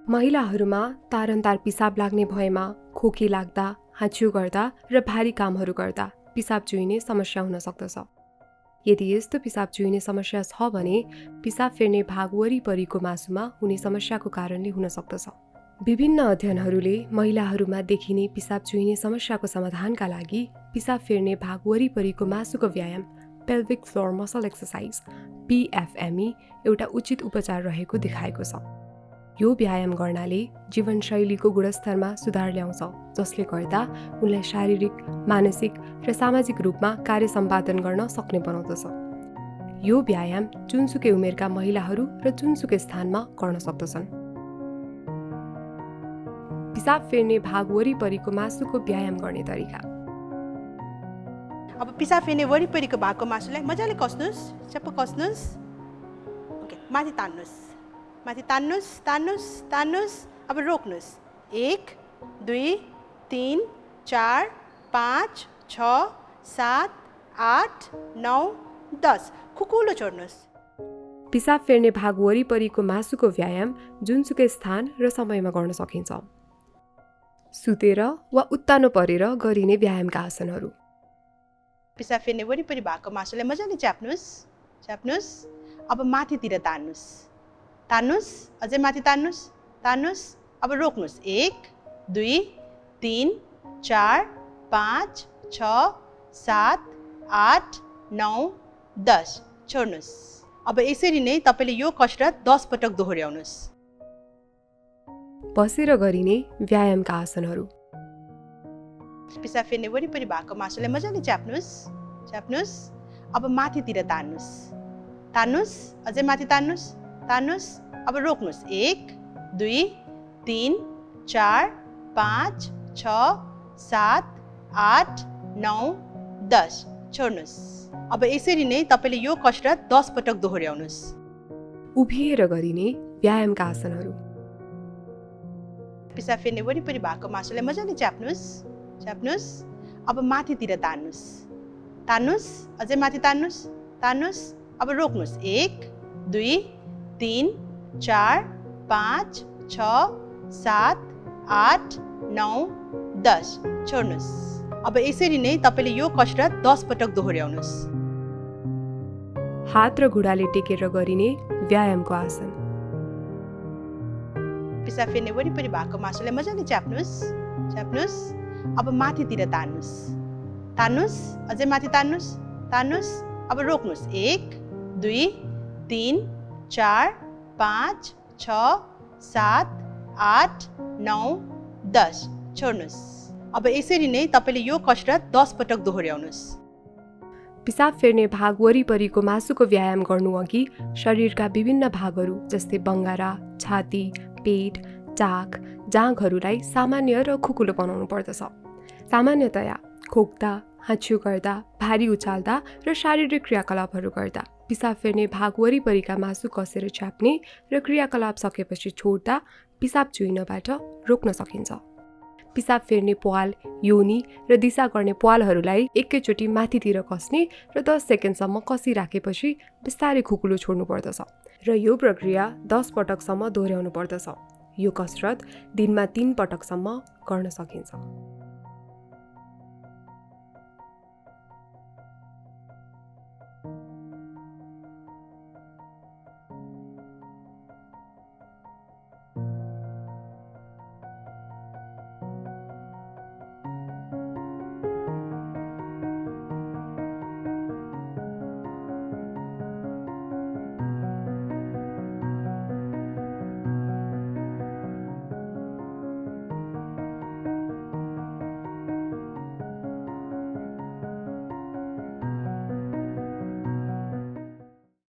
महिलाहरूमा तारन्तार पिसाब लाग्ने भएमा, खोकी लाग्दा, हाँच्यु गर्दा र भारी कामहरू गर्दा पिसाब चुहिने समस्या हुन सक्दछ। यदि यस्तो पिसाब चुहिने समस्या छ भने पिसाब फेर्ने भाग वरिपरिको मासुमा हुने समस्याको कारणले हुन सक्दछ। विभिन्न अध्ययनहरूले महिलाहरूमा देखिने पिसाब चुहिने समस्याको समाधानका लागि पिसाब फेर्ने भाग वरिपरिको मासुको व्यायाम pelvic floor muscle exercise PFME एउटा उचित उपचार रहेको देखाएको छ। यो व्यायाम गर्नाले जीवनशैलीको गुणस्तरमा सुधार ल्याउँछ, जसले गर्दा उनलाई शारीरिक, मानसिक र सामाजिक रूपमा कार्य सम्पादन गर्न सक्ने बनाउँदछ। यो व्यायाम जुनसुकै उमेरका महिलाहरू र जुनसुकै स्थानमा गर्न सक्दछन्। पिसाब फेर्ने भाग वरिपरिको मासुको व्यायाम गर्ने तरिका। अब पिसाब फेर्ने वरिपरिको भागको मासुलाई मजाले कस्नुस्, चप्प कस्नुस्। ओके, माथि तान्नुस्, माथि तान्नुस्, तान्नुस्, तान्नुस्। अब रोक्नुस्। 1 2 3 4 5 6 7 8 9 10 खुकुलो छोड्नुस्। पिसाब फेर्ने भाग वरिपरिको मासुको व्यायाम जुनसुकै स्थान र समयमा गर्न सकिन्छ। सुतेर वा उत्तानो परेर गरिने व्यायामका आसनहरू। पिसाब फेर्ने वरिपरि भागको मासुलाई मजाले च्याप्नुस्, च्याप्नुस्। अब माथितिर तान्नुस्, तान्नुस्, अझै माथि तान्नुस्, तान्नुस्। अब रोक्नुस्। 1 2 3 4 5 6 7 8 9 10 छोड्नुस्। अब यसरी नै तपाईले यो कसरत 10 पटक दोहोर्याउनुस्। बसेर गरिने व्यायामका आसनहरू। पिसाब फेर्ने वरिपरि भागको मासुलाई मजाले च्याप्नुस्, च्याप्नुस्। अब माथितिर तान्नुस्, तान्नुस्, अझै माथि तान्नुस्, तान्नुस्। अब रोक्नुस्। 1 2 3 4 5 6 7 8 9 10 छोड्नुस्। अब यसरी नै तपाईले यो कसरत 10 पटक दोहोर्याउनुस्। उभिएर गरिने व्यायामका आसनहरू। पिसाब फेर्ने वरिपरि भागको मासुलाई मजाले च्याप्नुस्, च्याप्नुस्। अब माथितिर तान्नुस्, तान्नुस्, अझै माथि तान्नुस्, तान्नुस्। अब रोक्नुस्। 1 2 3 4 5 6 7 8 9 10 छोड्नुस्। अब यसरी नै तपाईले यो कसरत 10 पटक दोहोर्याउनुस्। हात र घुँडाले टेकेर गरिने व्यायामको आसन। पिसाब फेर्ने वरिपरि भागको मासुलाई मजाले च्याप्नुस्, च्याप्नुस्। अब माथितिर तान्नुस्, तान्नुस्, अझै माथि तान्नुस्, तान्नुस्। अब रोक्नुस्। 1 2 3 4 5 6 7 8 9 10 छोड्नुस्। अब यसरी नै तपाईले यो कसरत 10 पटक दोहोर्याउनुस्। पिसाब फेर्ने भाग वरिपरिको मासुको व्यायाम गर्नु अघि शरीरका विभिन्न भागहरू जस्तै बङ्गारा, छाती, पेट, चाक, जाँघहरूलाई सामान्य र खुकुलो बनाउनु पर्दछ। सामान्यतया खोक्दा, हाँच्यु गर्दा, भारी उचाल्दा र शारीरिक क्रियाकलापहरू गर्दा पिसाब फेर्ने भाग वरिपरिका मासु कसेर च्याप्ने र क्रियाकलाप सकेपछि छोड्दा पिसाब चुहिनबाट रोक्न सकिन्छ। पिसाब फेर्ने प्वाल, योनी र दिशा गर्ने प्वालहरूलाई एकैचोटि माथितिर कस्ने र 10 सेकेन्डसम्म कसिराखेपछि बिस्तारै खुकुलो छोड्नु पर्दछ र यो प्रक्रिया 10 पटकसम्म दोहोर्याउनु पर्दछ। यो कसरत दिनमा 3 पटकसम्म गर्न सकिन्छ।